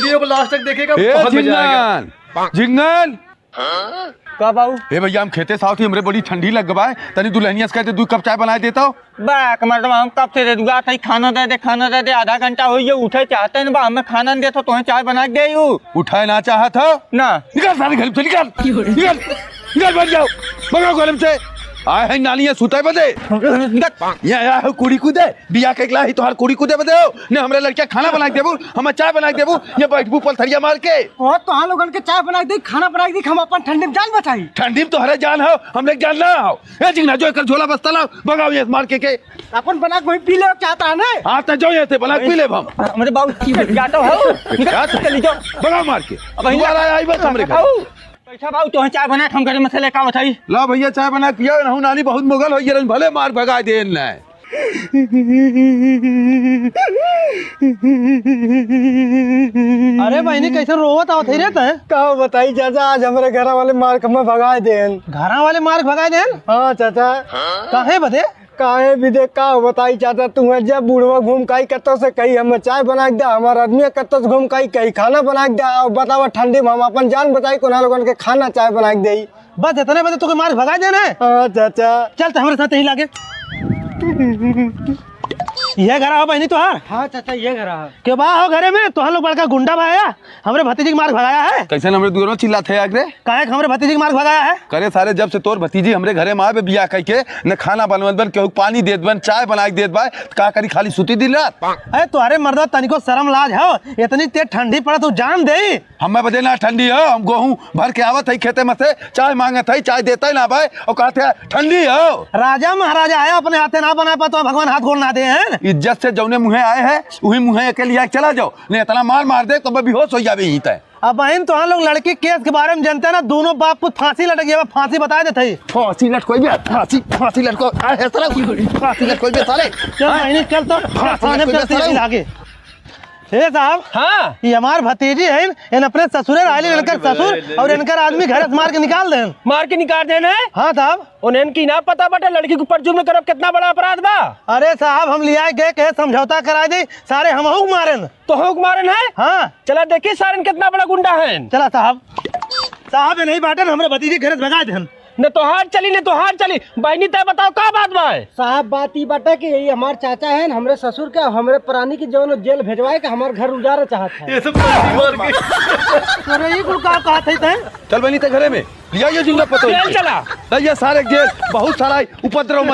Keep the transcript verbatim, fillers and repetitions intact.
ये last तक देखेगा, ए, बहुत मजा आएगा। झिंगन, झिंगन। का बाऊ? ए भैया, हम खेते से आवत ही, हमरे बड़ी ठंडी लग गवा है, तनी दुल्हनिया से कहते दू कप चाय बनाए देता हो। बाक मर्दवा, हम कब से रेडुआ थे, खाना दे दे, खाना दे दे, आधा घंटा होइ गया, उठे चाहते न बा, हमें खाना न देत हो, तोहे चाय बना के देई। उठे ना चाहत हो? ना। निकल सारे घर से, निकल, निकल, निकल, भाग जाओ, भगाओ घर से। आए हैं नानी, ये सुते बदे। निकल। ये आया हो कुड़ी कूदे, बिया के अगला ही तोहार कुड़ी कूदे बदे हो। ने हमरे लड़किया खाना बना के देबू, हमें चाय बना के देबू, ये बैठबू पलथरिया मार के। और तोहार लोगन के चाय बना के दे, खाना बना के दे, हम अपन ठंडी में जान बचाई। ठंडी में तोहरे जान हो, हमरे जान ना हो। ए झिंगना, जो एकर झोला बस्ता लाओ, भगाओ ये मार के के। अपन बना के वहीं पी ले चाहता है ना? हाँ, तो जो यहाँ से बना के पी लेब हम। हमरे बाबू की जाता हो। क्या था? चली जाओ। भगाओ मार के। अब वहीं दोबारा आई बस हमरे घर। बाबू, पैसा बाबू, तो चाय बना के हम घर में से लेकर आवत हई। ला भैया, चाय बना के पिया, रहू नानी बहुत मोगल हो गए, भले मार भगा दे ना। अरे बहिनी, कैसे रोवत आवत है रे तैं? का बताई चाचा, आज हमरे घरा वाले मार के हमें भगाए देन। घरा वाले मार के भगाए देन? हाँ चाचा। काहे बदे? काहे भी दे, का बताई चाचा, तू है जब बुढ़वा घूम काई कत्तो से कही हमें चाय बना के दे, हमार आदमी कत्तो से घूम काई कही खाना बना के दे, और बतावा ठंडी में हम अपन जान बचाई, कोना लोगन के खाना चाय बना के देई। बस इतने बजे तोके मार भगा देना है। हाँ, चाचा। चल, तो हमरे साथ यही लागे। ये घरा हो बहिनी तोहार? हाँ, चाचा, ये घरा है। के बा हो घरे में? तोहार लोग बड़का गुंडा बा आया, हमरे भतीजी के मार भगाया है। कैसे हमरे दुआर में चिल्लात है आग रे? काहे के हमरे भतीजी के मार भगाया है? करे सारे, जब से तोर भतीजी हमरे घरे में आवे बियाह कइके, न खाना बनवत बन, केहू के पानी देत बन, चाय बना के देत बा, त का करी, खाली सुती दिन रात? अरे तोहरे मर्दा तनिको शर्म लाज हो, इतनी तेज ठंडी पड़त, तू जान देई। हमें बदे ना ठंडी हो, हम गोहूं भर के आवत हई खेते में से, चाय मांगत हई, चाय देता ही ना भाई, और कहते हैं ठंडी हो। राजा महाराजा है, अपने हाथे ना बना पातो, भगवान हाथ गोड़ ना दे हैं। इज्जत से जौने मुँहे आए हैं, वही मुँहे एके लिया के चला जाओ, नहीं इतना मार मार दे तो मैं बेहोश हो जाबे यहीं तय। अब बहन, तो हम लोग लड़की केस के बारे में जानते हैं ना, दोनों बाप को फांसी लटक गया, फांसी बता देते हैं। फांसी लटकोई बे, फांसी, फांसी लटको, अरे साला, फांसी लटकोई बे साले। चल बहनी, चल तो फांसी थाने लटकोई बे चल, साले। आगे। हे साहब, हाँ। ये हमार भतीजी है, इन अपने ससुरे रायली, इनकर ससुर और इनकर आदमी घर से मार के निकाल देन। मार के निकाल देन है? हाँ साहब। उन्हें की ना पता बटे लड़की के ऊपर जुल्म करब कितना बड़ा अपराध बा। अरे साहब, हम लिया गए कहे समझौता करा दी, सारे हमहू के मारेन। तोहू के मारेन है? हाँ। चला देखी सारेन कितना बड़ा गुंडा है। चला साहब। साहब, ये नहीं बाटेन, हमरे भतीजी घर से भगा देन। न तोहार चली, न तोहार चली। बहिनी, तय बताओ, का बात बा? साहब, बात ई बाटे कि यही हमार चाचा है, हमरे ससुर के, हमरे प्राणी की जौन जेल भेजवाए के हमार घर उजारे चाहत है। ये सब मार के। अरे, ये कुल का कहत है तय? चल बहिनी, तय घरे में। लिया ये जिंदा पतो जेल चला। नहीं, ये सारे जेल, बहुत सारा उपद्रव